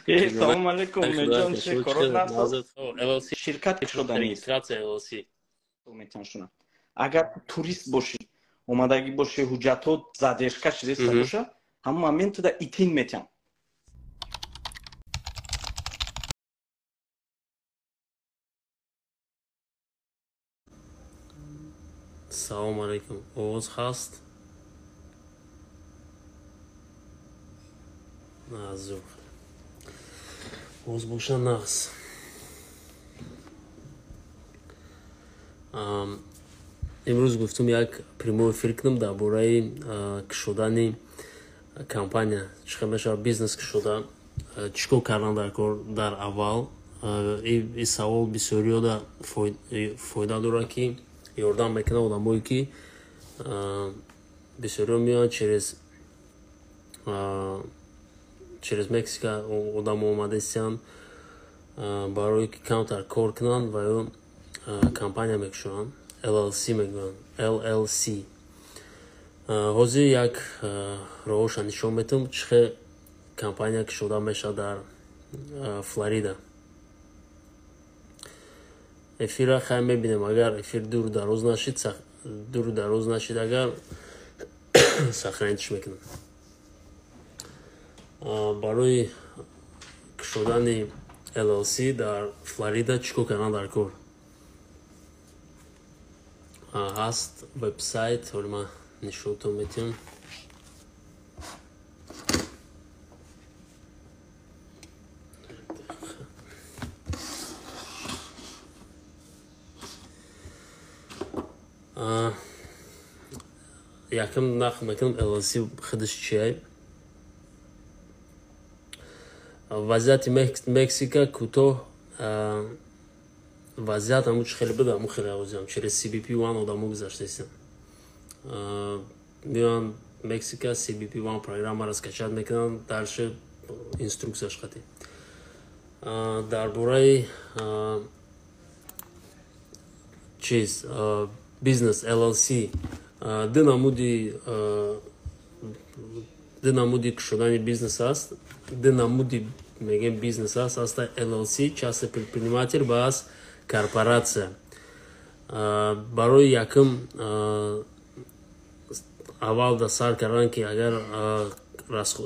Салом алейкум, Меҷон, чӣ корот нақл? Ширкат кушоданӣ. Регистрация LLC. Метавоншуна. Агар турист бошӣ, омадагӣ бошӣ, ҳуҷҷатҳо задержка шудеста боша, ҳамон моментуда ITIN метиҳам. Салом алейкум. Овоз ҳаст? Зур. Овоз боша нағз. Имрӯз гуфтум як прямой эфир кунам дар бораи кушодани компания. Чӣ хел мешавад бизнес кушода, чӣ кор кардан дар кор дар аввал. И савол бисёриёда фоида дорад, ки ёрдам мекунад одамое, ки бисёриё меоянд через Мексика, одамо омадаистиянд барое ки камтар кор кунанд ва ё компания мекушоянд, LLC мегӯянд, LLC. Ҳозир як роҳоша нишон метиҳам, чӣ хел компания кушода мешавад дар Флорида. Эфирра хай мебинем, агар эфир дуру дароз нашид, дуру дароз нашид, агар сохранить мекунам. Барои кушодани LLC дар Флорида чӣ кор кардан дар кор? Ҳаст вебсайт, ҳоли ман нишонтон метиҳам. Якам нақл мекунам LLC худаш чия. Вазъияти Мексика кӯтоҳ, вазъият ҳамун чӣ хеле буд, ҳамун хеле ҳозирам. Через CBP One одамо гузаштаистанд. Меоянд Мексика, CBP One программаро скачать мекунанд, дальше инструкцияш қатӣ. Дар бораи чиз бизнес LLC ду намуди кушодани бизнес аст, ду намуди мегем бизнес аст. Аста LLC, частный предприниматель, ба аст корпорация. Барои якум аввал да сар кардан, ки агар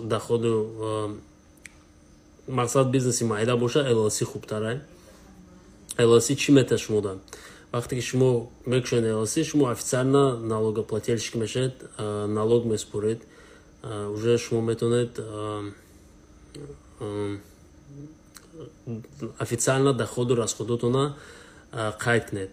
доходу мақсад бизнеси майда бошад, LLC хубтар. LLC чӣ метавад шумода? Вақте ки шумо мекушоед LLC, шумо официально налогоплательщик мешавед, налог меспоред. Уже шумо метавонед официально доходу расходотона қайд кунед.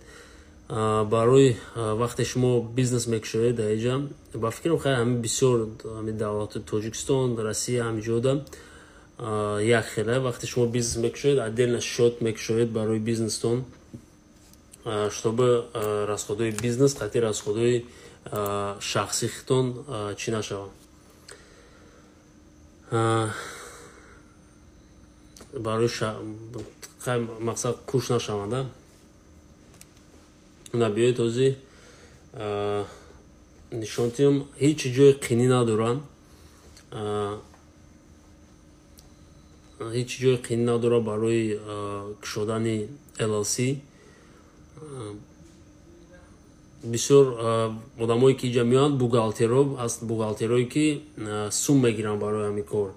Барои вақте шумо бизнес мекушоед дар иҷа, ба фикрам, хай ҳами бисёр ҳами давлати Тоҷикистон, Россия, ҳами ҷода як хеле. Вақте шумо бизнес мекушоед, отдельно счёт мекушоед барои бизнестон, чтобы расходои бизнес қатъи расходои шахсии худтон чӣ нашавад, барои мақсад куш нашаванда. На, биёед, ҳозир нишон диҳам. Ҳеҷ ҷои қинӣ надорад, ҳеҷ ҷои қинӣ надорад барои кушодани LLC. Бисёр одамое ки иҷа меоянд, бухгалтеро ҳаст, бухгалтерое ки сум мегиранд барои ҳамин кор.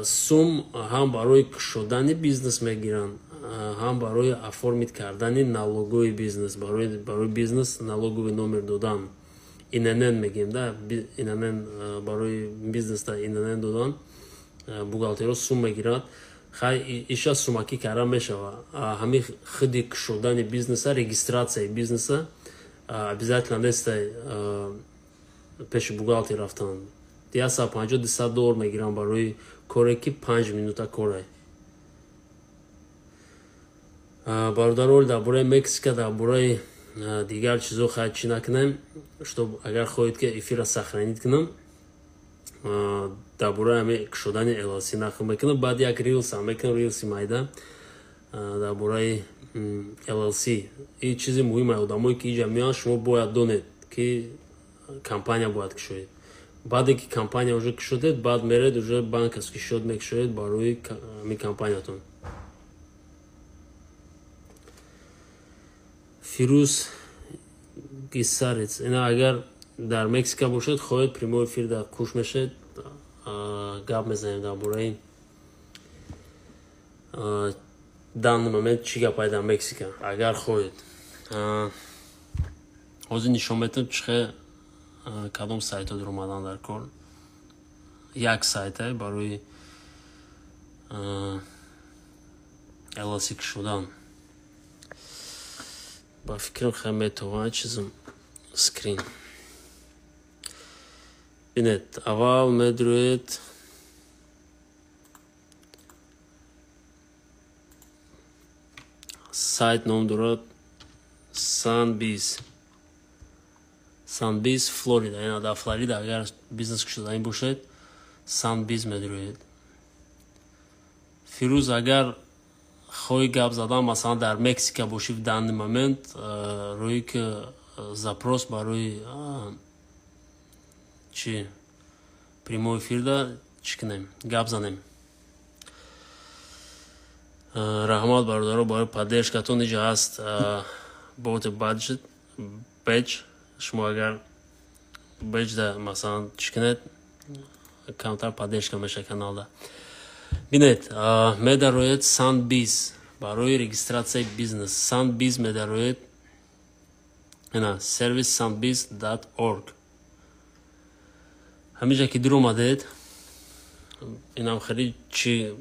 Сум ҳам барои кушодани бизнес мегиранд, ҳам барои оформить кардани налоговый бизнес, барои бизнес налоговый номер додан, ИНН мегӯем да, ИНН, барои бизнеста ИНН додан бухгалтеро сум мегиранд. Хай, иша сумакӣ карда мешавад. Ҳамин худи кушодани бизнеса, регистрацияи бизнеса обязательно нестай пеши бухгалтер рафтан. 150, 200 доллар мегиранд барои коре ки 5 минута коре. Бародарол, дар бораи Мексика, дар бораи дигар чизо хай чӣ накунем, чтоб агар хоҳед ки эфирра сохранить кунам, дар бораи ҳами кушодани LLC нақл мекунам, баъд як рилсам мекунам, рилси майда дар бораи LLC. И чизи муҳиме, одамое ки иҷа меоянд, шумо бояд донед, ки компания бояд кушоед. Баъде ки компания уже кушодед, баъд меред уже банковский счет мекушоед барои ҳамин компаниятон. Фирӯз Гисарец, ина агар дар Мексика бошед, хоҳед прямой эфир дар куш мешед, гап мезанем дар бораи данный момент чӣ гапае дар Мексика, агар хоҳед. Ҳозир нишон метам чихе кадом сайтҳо дуромадан дар кор. Як сайте барои LLC кушодан. Ба фикрам хеле метавонад чизм скрин. Бинед, аввал медурӯед сайт ном дорад Sunbiz. Sunbiz Флорида. Яъне дар Флорида агар бизнес кушоданӣ бошед, Sunbiz медурӯед. Фирӯз, агар хоҳӣ гап задан, масалан дар Мексика бошӣ в данный момент, рӯи ки запрос барои чи прямой эфирда чӣ кунем, гап занем. Раҳмат бародаро барои поддержкатон. Иҷа ҳаст боти баджет беҷ, шумо агар беҷда масалан чӣ кунед, камтар поддержка меша каналда. Бинед, медароед Sunbiz барои регистратсияи бизнес. Sunbiz медароед, ина servicesunbiz.org. Ҳамиҷа ки дуромадед, инам хеле чи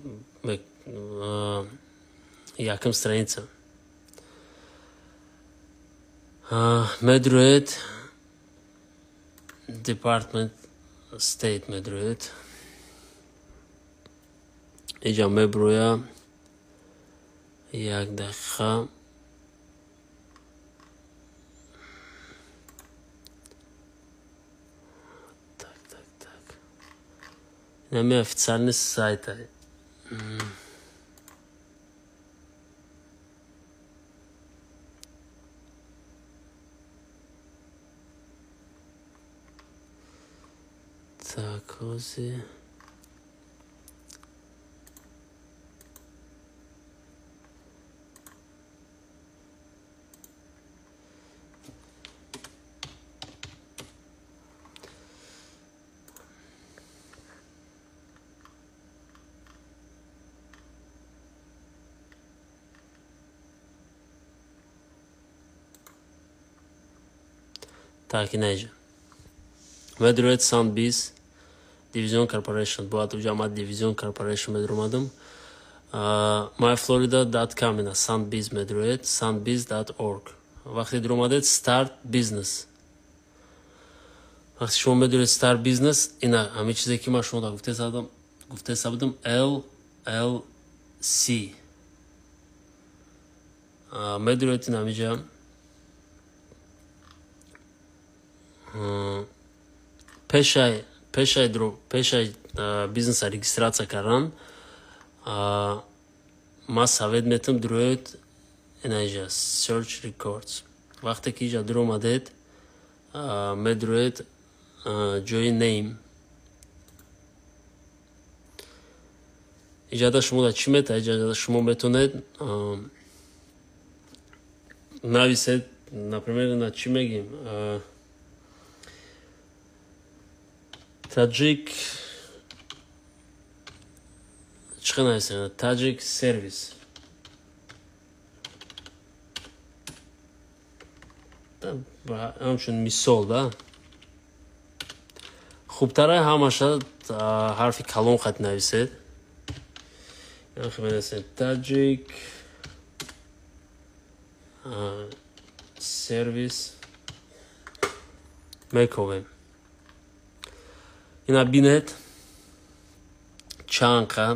якм страница. Медроед Department State медроед. Иҷа меброя як дақиқа. Так, так, так. Инами официальный сайт. Так, ози. Так, инаҷа. Медроед Sunbiz Division Corporation. Бояд уҷа ман Division Corporation медромадам. myflorida.com ина Sunbiz медроед, sunbiz.org. Вақте дуромадед Start Business. Вақте шумо медроед Start Business, ина ҳамин чизе ки ман шумо да гуфтеса будам LLC. Медроед ин ҳамиҷа пешай бизнеса регистратсия кардан, ман совет метам дуроед инаҷа search records. Вақте ки иҷа дуромадед, медуроед ҷои name. Иҷада шумо да чӣ мета? Иҷада шумо метавонед нависед, например, на чӣ мегим? Таджик чӣ нависем? Таджик сервис. Ҳамчун мисол, да? Хубтара ҳамаша ҳарфи калон хат нависед. Менависед Таджик сервис мековем. Ина бинед чанд қа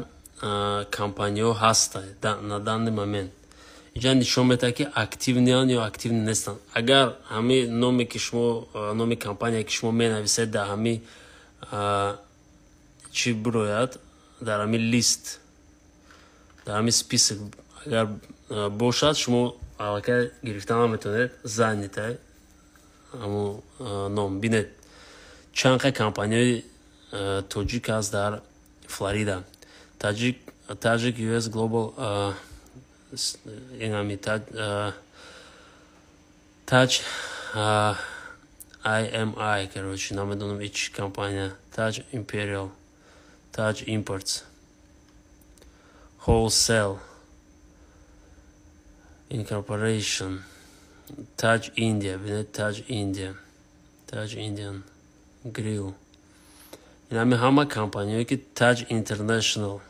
компаниҳо ҳастанд на данный момент. Иҷа нишон медиҳад ки активныянд ё активный нестанд. Агар ҳамин номе ки шумо, номи компания ки шумо менависед дар ҳамин чӣ бирояд, дар ҳамин лист, дар ҳамин список агар бошад, шумо аллакай гирифта наметавонед, занятай ҳамун ном. Бинед Чанд қа компанияи тоҷик аст дар Флорида. Таджик US Global, инами Taj IMI, короче, намедонам ич компания. Taj Imperial, Taj Imports, Wholesale Incorporation, Taj India, бинед, Taj India, Taj Indian Grill. Инами ҳама компанияе ки Taj International,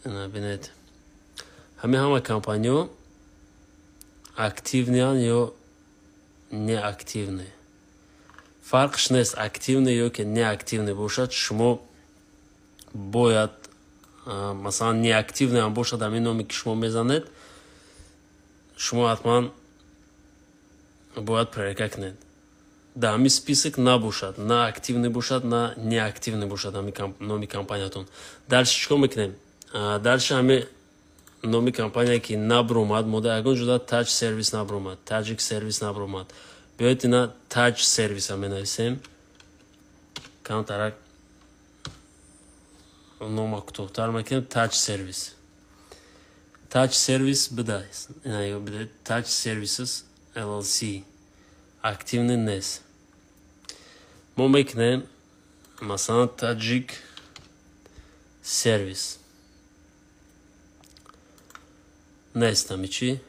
бинед, ҳами ҳама компаниё активный анд ё неактивный, фарқш нест. Активный ё ки неактивный бошад, шумо бояд, масалан, неактивный ҳам бошад, ҳамин номе ки шумо мезанед, шумо ҳатман бояд проверка кунед, дар ҳамин список набошад, на активный бошад, на неактивный бошад ҳамин номи компаниятон. Дальше чӣ кор мекунем? Дальше ҳами номи компания ки набромад, мода ягон ҷуда Таҷ Сервис набромад, Таҷик Сервис набромад. Биёед, ина Таҷ Сервиса менависем, камтарак нома кӯтоҳтар мекунем. Таҷ Сервис, Таҷ Сервис буда, Таҷ Services LLC активный нест. Мо мекунем, масалан, Таҷик Сервис нест. Ами чӣ,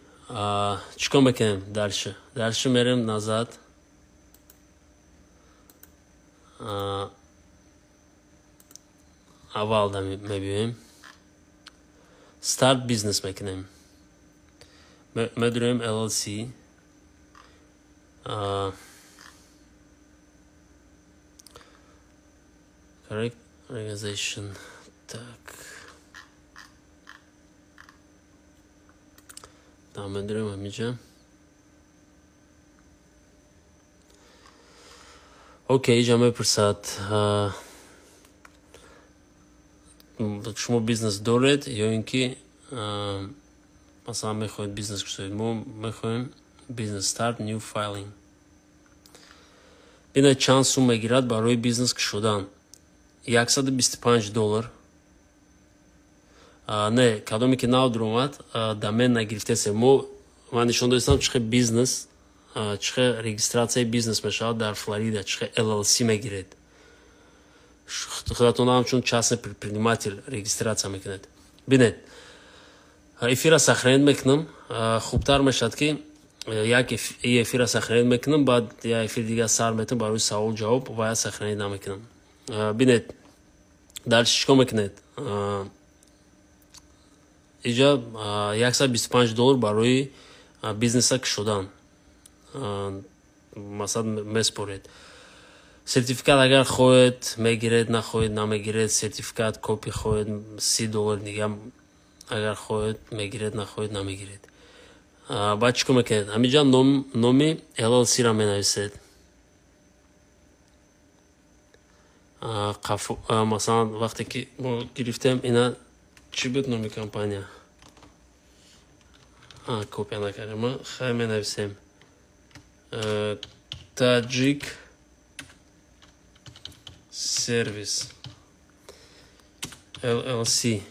чӣ кор мекунем дальше? Дальше мерем назад. Аввал мебиёем, start business мекунем, медурем LLC. Correct organization. Так, там медурем ҳамиҷа. Окей, иҷа мепурсад, шумо бизнес доред ё ин ки, масалан, мехоҳед бизнес кушоед. Мо мехоҳем бизнес, start new filing. Бинед, чанд сум мегирад барои бизнес кушодан: 125 доллар. Не, кадоме ки нав дуромад, домен нагирифтесе. Мо, ман нишон додистам, чӣ хел бизнес, чӣ хел регистрацияи бизнес мешавад дар Флорида, чӣ хел LLC мегиред, худатон ҳамчун частный предприниматель регистрация мекунед. Бинед, эфира сохранить мекунам. Хубтар мешавад, ки як эфира сохранить мекунам, баъд як эфир дига сар метам барои савол ҷавоб ва я сохранить намекунам. Бинед, дальше чӣ кор мекунед? Иҷа 125 доллар барои бизнеса кушодан, масалан, меспоред. Сертификат агар хоҳед, мегиред, нахоҳед, намегиред. Сертификат копи хоҳед, 30 доллар дига, агар хоҳед, мегиред, нахоҳед, намегиред. Баъд чӣ кор мекунед? Ҳаминҷа номи LLC-ра менависед. Масалан, вақте ки мо гирифтем, ина чӣ буд номи компания? Копия накардем. Хай, менависем Таджик Сервис LLC.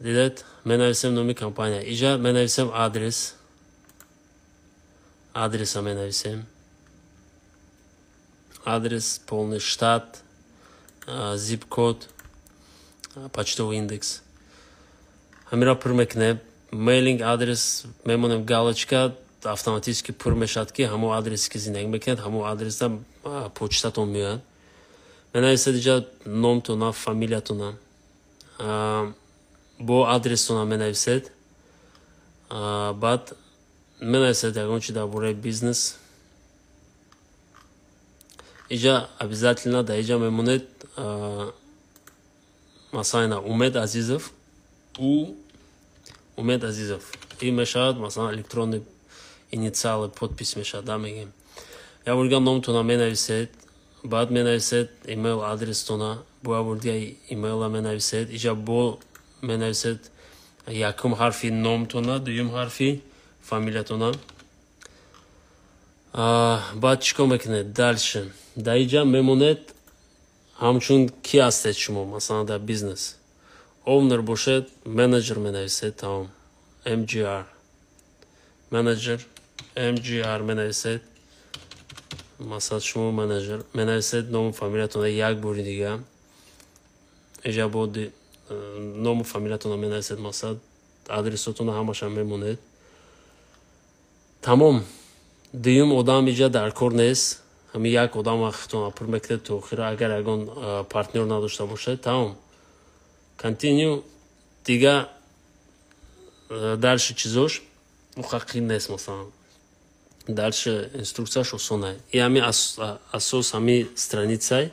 Дидед, менависем номи компания. Иҷа менависем адрес, адреса менависем, адрес полный, штат, zip код, почтовый индекс, ҳамира пур мекунем. Mailing address мемонем галочка, автоматически пур мешавад, ки ҳамон адресе ки зиндагӣ мекунед, ҳамон адреса почтатон меояд. Менависед иҷа номтона, фамилиятона, бо адрестона менависед. Баъд менависед ягон чи дар бораи бизнес. Иҷа обязательно дар иҷа мемонед, масалан, ина Умед Азизов, у Умед Азизов, ин мешавад, масалан, электронный инициалы, подпись мешавад, да, мегем. Як бор дига номтона менависед, баъд менависед имейл адрестона, бо як бор дига имейла менависед. Иҷа бо менависед якум ҳарфи номтона, дуюм ҳарфи фамилиятона. Баъд чӣ кор мекунед? Дальше дар инҷа мемонед ҳамчун ки ҳастед шумо, масалан дар бизнес owner бошед, менеҷер менависед, тамом. MGR менеҷер, MGR менависед, масалан шумо менеҷер менависед, ному фамилиятона як бори дига иҷа бо ному фамилиятона менависед, масалан адресотона ҳамаша мемонед, тамом. Дуюм одам иҷа дар кор нест, ҳамин як одам вақтона пур мекунед то охира, агар ягон партнёр надошта бошед, тамом. Continue. Дига дальше чизош муҳаққиқ нест, масалан дальше инструкцияш осонай. И ҳами асос ҳами страницай.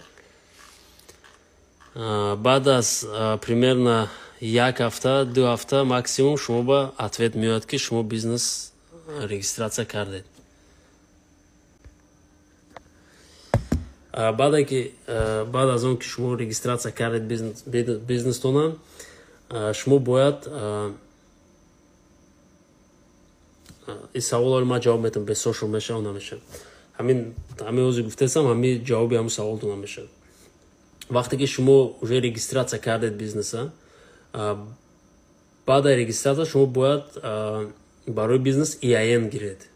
Баъд аз примерно як ҳафта, 2 ҳафта максимум шумо ба ответ меояд, ки шумо бизнес регистрация кардед. Баъд аз он ки шумо регистрация кардед бизнестона, шумо бояд ин саволро ман ҷавоб метавам, бесошо мешава, намешава. Ҳамин ҳозир гуфтесам, ҳамин ҷавоби ҳамун саволтон намешавад. Вақте ки шумо уже регистрация кардед бизнеса, баъд аз регистрация шумо бояд барои бизнес EIN гиред.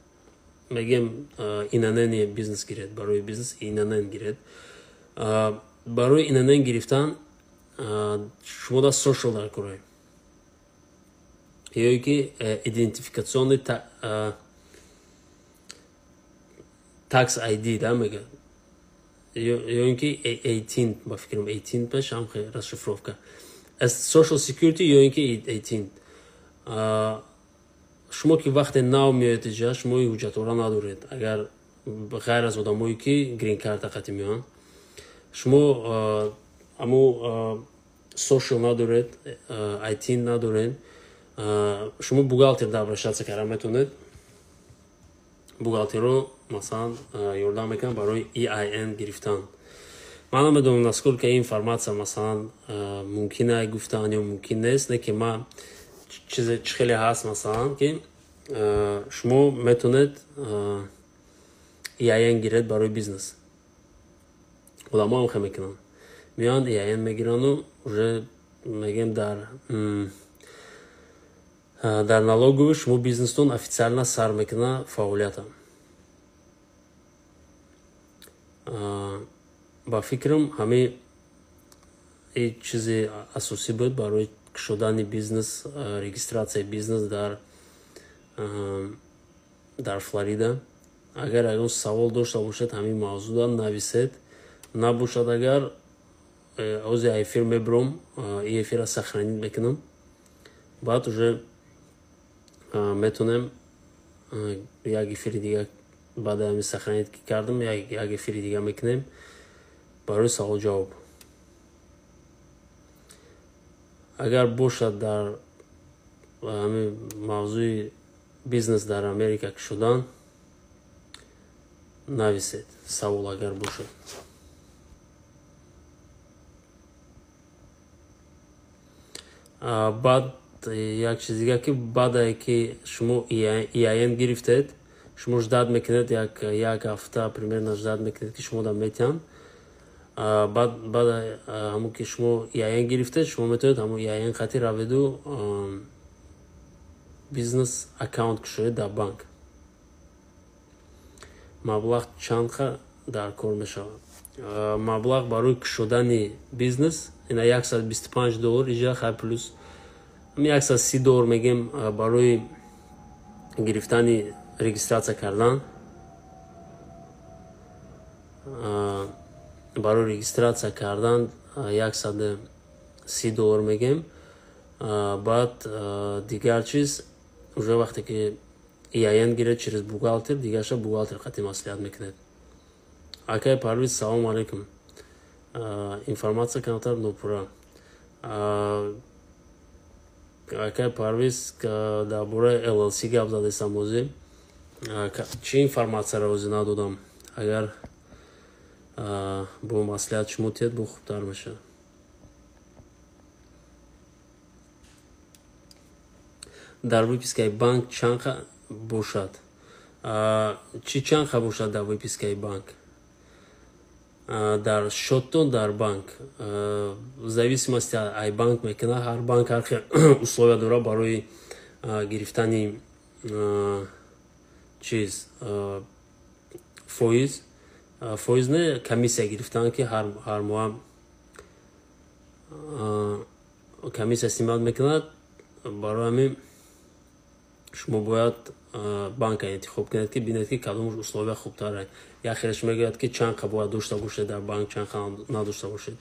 Мегем ИНН бизнес гиред, барои бизнес ИНН гиред. Барои ИНН гирифтан шумо да social дар корай, ё ки идентификационный tax ID да мега, ё ин ки 18, ба фикрам 18 пеш ҳам расшифровка social security ё ин ки 18. Шумо ки вақте нав меоед иҷа, шумо ҳуҷҷатҳоро надоред, агар ғайр аз одамое ки грин карта қатӣ меоянд, шумо аму social надоред, ITIN надоред, шумо бухгалтер да обращаться карда метавонед. Бухгалтеро масалан ёрдам мекунанд барои EIN гирифтан. Ман намедонам, насколько ин информация масалан мумкин ай гуфтан ё мумкин нест, не ки ман чизе чӣ хеле ҳаст, масалан ки шумо метавонед EIN гиред барои бизнес. Одамо ҳам хел мекунанд, меоянд EIN мегирану уже мегем дар налоговый шумо бизнестон официально сар мекуна фаъолията. Ба фикрам, ҳамин чизи асосӣ буд барои кушодани бизнес, регистрацияи бизнес дар Флорида. Агар ягон савол дошта бошед ҳамин мавзӯъда, нависед. Набошад агар, ози эфир мебурам, и эфира сохранить мекунам, баъд уже метавонем як эфири дига, баъд ҳамин сохранить ки кардам, як эфири дига мекунем барои савол ҷавоб. Агар бошад дар ҳамин мавзӯи бизнес дар Америка кушодан, нависед савол агар бошад. Баъд як чиз дига, ки баъде ки шумо EIN гирифтед, шумо ждать мекунед як ҳафта примерно, ждать мекунед, ки шумо да метиҳанд. Баъд ҳамон ки шумо EIN гирифтед, шумо метавонед ҳамон EIN қати раведу бизнес аккаунт кушоед дар банк. Маблағ чанд дар кор мешавад? Маблағ барои кушодани бизнес ина $125 иҷа, хай, плюс $130 мегем барои гирифтани регистрация кардан. Барои регистрация кардан $130 мегем. Баъд дигар чиз уже вақте ки EIN гиред через бухгалтер, дигарша бухгалтер қатъи маслиҳат мекунед. Акай Парвиз, салому алайкум. Информация камтар нопурра. Акай Парвиз, дар бораи LLC гап задестам ҳозир. Чӣ информатсияро ҳозир надодам? Агар бо маслиҳат шумо тиҳед, бо хубтар мешавад. Дар выпискаи банк чанд бошад? Чӣ чанд ха бошад дар выпискаи банк, дар счёттон дар банк? В зависимости ай банк мекунад, ҳар банк ҳар хел условия дорад барои гирифтани чиз, фоиз, фоиз не, комиссия гирифтан, ки ҳар моҳ комиссия снимать мекунад. Барои ҳамин шумо бояд банка интихоб кунед, ки бинед, ки кадом условия хубтар. Як хелеш мегӯяд, ки чанд қа бояд дошта бошед дар банк, чанд қа надошта бошед.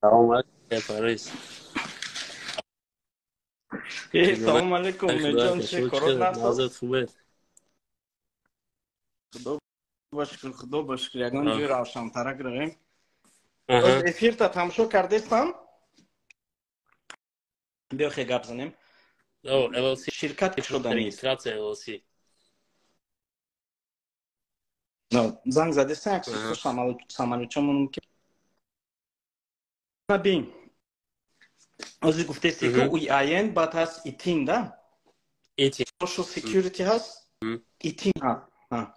Салом алейкум, Фарис. Салом алейкум, Меҷон, чӣ корот? Назат хубе? Худо ба шукр, худо ба шукр, ягон ҷои равшантарак равем. Эфирта тамошо кардестам, биё хе гап занем. Ширкат шудани регистрация LLC. Занг задестам, як самолётчамонум ки бин. Ҳозир гуфтести, ки EIN, баъд ҳаст ITIN да, Social Security ҳаст, ITIN ҳаст.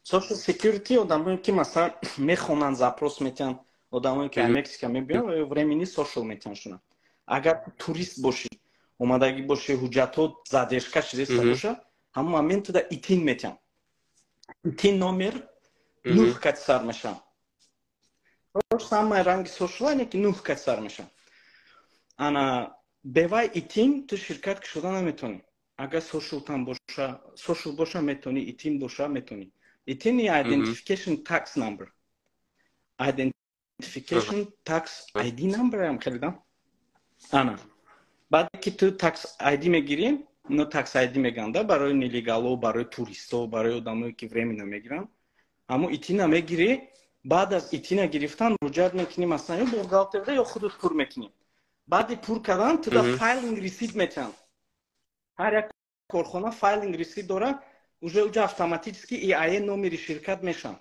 Social Security одамое ки, масалан, мехонанд, запрос метиҳанд, одамое ки Мексика мебиёнд, временный social метиҳанд шуна. Агар турист бошӣ, омадагӣ бошӣ, ҳуҷҷатҳо задержка шудеста боша, ҳамон момент туда ITIN метиҳанд. ITIN номер нӯҳ кати сар мешавад, самаи ранги social, ки нӯҳ кати сар мешавад. Ана бевай ITIN ту ширкат кушода наметавонӣ. Агар social боша, social боша метавонӣ, ITIN боша метавонӣ. ITIN identification tax number, identification tax ID number ам хеле. Ана баъде ки ту tax ID мегирӣ, но tax ID мегӯянд барои нелегало, барои туристо, барои одамое ки временно мегиранд. Ҳамо ITIN-а мегирӣ. Баъд аз ITIN-а гирифтан муроҷиат мекунӣ, масалан, ё бухгалтерда, ё худат пур мекунӣ. Баъди пур кардан туда filing receipt метиҳанд. Ҳар як корхона filing receipt дорад. Уже уҷа автоматически EIN номери ширкат мешавад.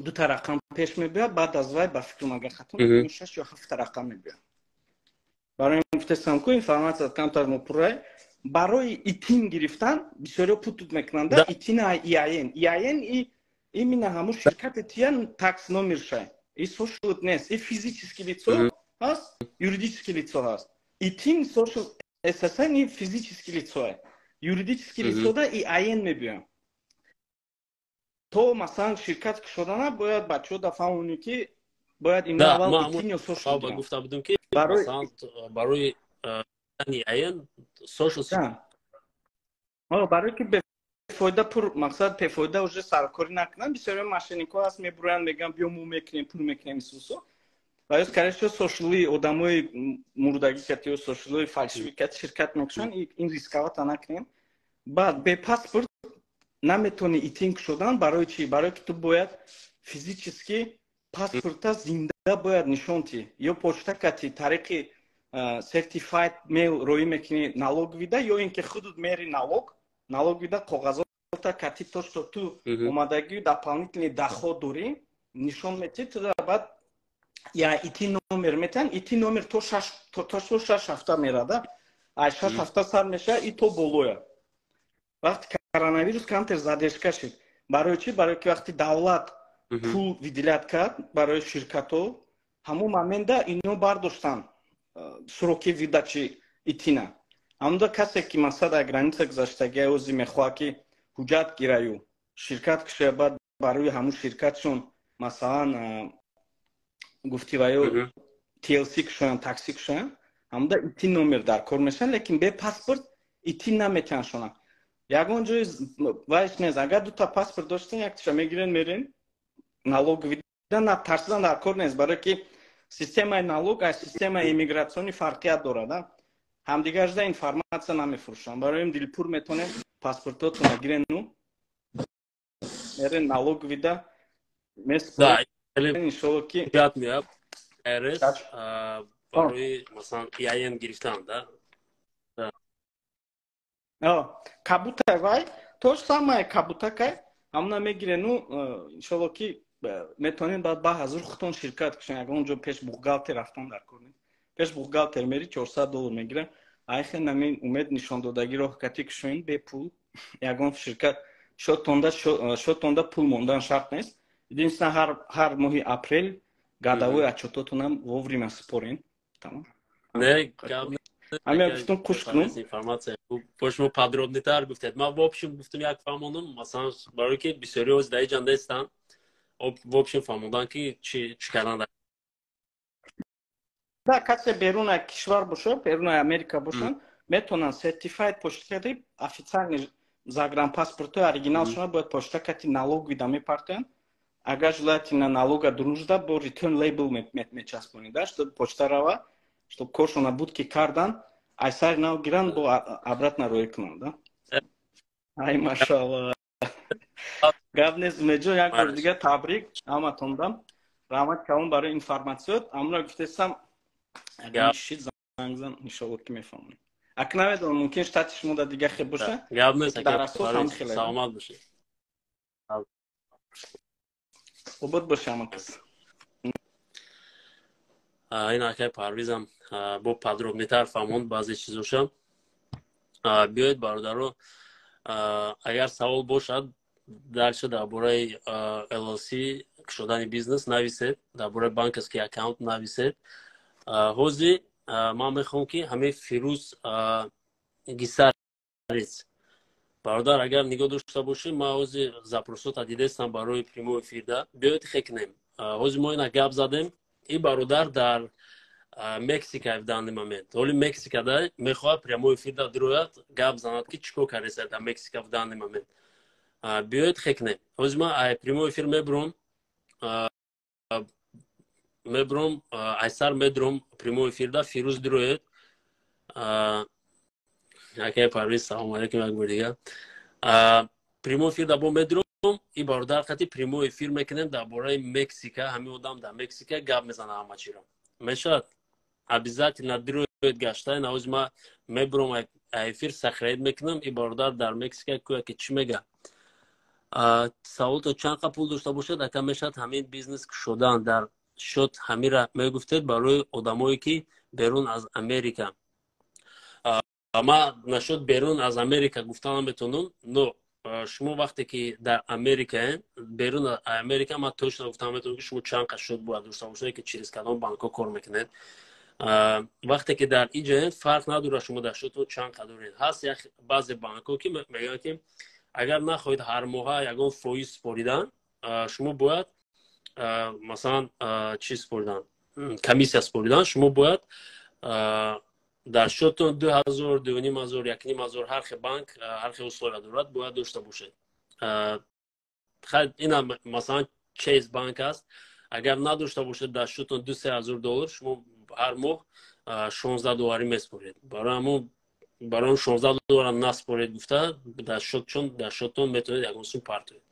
Дута рақам пеш мебиёд, баъд аз вай, ба фикрам, агар хато накунам, шаш ё ҳафта рақам мебиёд. Барои ин гуфтестам, ку информация камтар нопурра. Барои ITIN гирифтан бисёриҳо путут мекунанд ITIN EIN. EIN и именно ҳамун ширкати тиян tax номершай, и social нест, и физический лицо ҳаст, юридический лицо ҳаст. ITIN, social, SSN и физический лицо, юридический лицо да EIN мебиёяд. То масалан ширкат кушодана бояд бачаҳо да фаҳмонӣ, ки бояд ин аввал ITIN ё social. Гуфта будем, ки масалан барои EIN social. Барои ки бефоида пур, мақсад, бефоида уже саркорӣ накунанд. Бисёри мошенникҳо ҳаст, мебуроянд, мегӯянд: «Биё, мо мекунем, пул мекунем», исусу. Ва ё, скорее всего, social и одамои мурдагӣ кати ё social ои фальшивый кати ширкат мекушанд. Ин рисковать накунем. Баъд бе паспорт наметавонӣ ITIN кушодан. Барои чӣ? Барое ки ту бояд физически паспорта зинда бояд нишон тӣ, ё почта кати тариқи certified mail роӣ мекунӣ налоговый да, ё ин ки худут мери налоговый да, коғазота кати, то что ту омадагӣ, дополнительный доход дорӣ, нишон метӣ. Туда баъд я ITIN номер метиҳанд. ITIN номер то 6 ҳафта мерада, ай 6 ҳафта сар мешавад и то болоя. Вақти коронавирус камтар задержка шид. Барои чӣ? Барое ки вақти давлат пул выделять кард барои ширкатҳо, ҳамон момента ино бардоштанд сроки выдачи ITIN-а. Ҳамонда касе ки, масалан, дар граница гузаштагия, ози мехоҳад, ки ҳуҷҷат гираю ширкат кушоя, баъд барои ҳамун ширкатшон, масалан, гуфти ва ё TLC кушоянд, такси кушоянд, ҳамонда ITIN номер дар кор мешаванд. Лекин бе паспорт ITIN наметиҳанд шона. Ягон ҷои вайш нест. Агар дута паспорт доштен, яктиша мегирен, мерен налоговый да, на тарсидан дар кор нест, барое ки системаи налог аз системаи иммиграционный фарқият дорад. Ҳамдигаржда информация намефурӯшанд. Барои ин дилпур метавонем паспортотона гирену мерен налоговый да меспорен, иншолло, ки Барои, масалан, EIN гирифтан да. Кабута вай То же самое кабутакай, ҳамуна мегирену, иншолло, ки метавонед баъд ба ҳазур худтон ширкат кушен. Ягон ҷо пеш бухгалтер рафтан дар кор нест. Пеш бухгалтер мери, 400 доллар мегирам. Айхе намин умед нишондодагӣ роҳ кати кушоен, бепул ягон ширкат шотонда пул мондан шарт нест. Единственно, ҳар моҳи апрел годовой отчётотонам вовремя спорен. Тамом. Не. Ҳамин гуфтум, қуш кунум. Информация бо шумо подробнитар гуфтед. Ман в общем гуфтум, як фаҳмонам, масалан, барое ки бисёриҳо дар иҷа нестанд, в общем фаҳмондан, ки чӣ кардан. Да, касе беруна кишвар боша, берунаи Америка бошанд, метавонанд certified почта, официальный загранпаспортҳои оригиналшона бояд почта кати налоговый да мепартоянд. Агар желательно налога дуружда бо return label мечаспонид, да, чтоб почта рава, чтоб коршона буд, ки кардан, ай сари нав гиранд, бо обратно роӣ кунанд, да. Ай, машалла, гап нест, Умедҷон, як бор дига табрик ҳаматондам. Раҳмат калон барои информатсиёт. Амра гуфтесам, шид занг зан, иншолло, ки мефаҳмем. Ак намедонам, мумкин штати шумо дар дига хел боша. Гап нест. Дар асос ҳам хеле. Саломат бошед. Обод боша ҳама кас. Ин акай Парвизам бо подробнитар фаҳмонд баъзе чизоша. Биёед, бародаро, агар савол бошад дальше дар бораи LLC кушодани бизнес, нависед, дар бораи банковский аккаунт нависед. Ҳозир ман мехоҳам, ки ҳамин Фирӯз Гисарец бародар, агар нигоҳ дошта бошӣ, ман ҳозир запросота дидестам барои прямой эфирда. Биёед, хекнем. Ҳозир мо ина гап задем. Ин бародар дар Мексика в данный момент, ҳоли Мексикада, мехоҳад прямой эфирда дирояд, гап занад, ки чӣ кор кардеса дар Мексика в данный момент. Биёед, хекнем. Ҳозир ман прямой эфир мебуром, айсар медуром прямой эфирда. Фирӯз, дироед. Акай Парвиз, салому алейкум як бор дига. Прямой эфирда бо медуром, и бародар қати прямой эфир мекунем дар бораи Мексика. Ҳамин одам дар Мексика гап мезана, ҳама чиро мешавад. Обязательно дироед гашта. Навози ма мебуром эфир, сохранить мекунам. И бародар дар Мексика кӯя, ки чӣ мега. Саволто: чанд қа пул дошта бошад, ака, мешавад ҳамин бизнес кушодан дар шот? Ҳамира мегуфтед барои одамое, ки берун аз Америка. Ма нашуд берун аз Америка гуфта наметонам, но шумо вақте ки дар Америкаен, берун аз Америка ман точно гуфта наметонам, ки шумо чанд қа шуд бояд дошта бошед, ки через кадом банкҳо кор мекунед. Вақте ки дар иҷаен, фарқ надорад, шумо дар шотон чанд қа доред. Ҳаст як баъзе банкҳо, ки мегӯянд, ки агар нахоҳед ҳар моҳа ягон фоиз споридан, шумо бояд, масалан, чӣ споридан, комиссия споридан, шумо бояд дар шотон 2000, 2500, 1500, ҳар хел банк ҳар хел условия дорад, бояд дошта бошед. Ина, масалан, Chase банк аст. Агар надошта бошед дар шотон 2-3 ҳазор доллар, шумо ҳар моҳ 16 долларӣ меспоред. Барои ҳамон, барои 16 долларам наспоред гуфта, дар шот, чун дар шотон метавонед ягон сум партоед.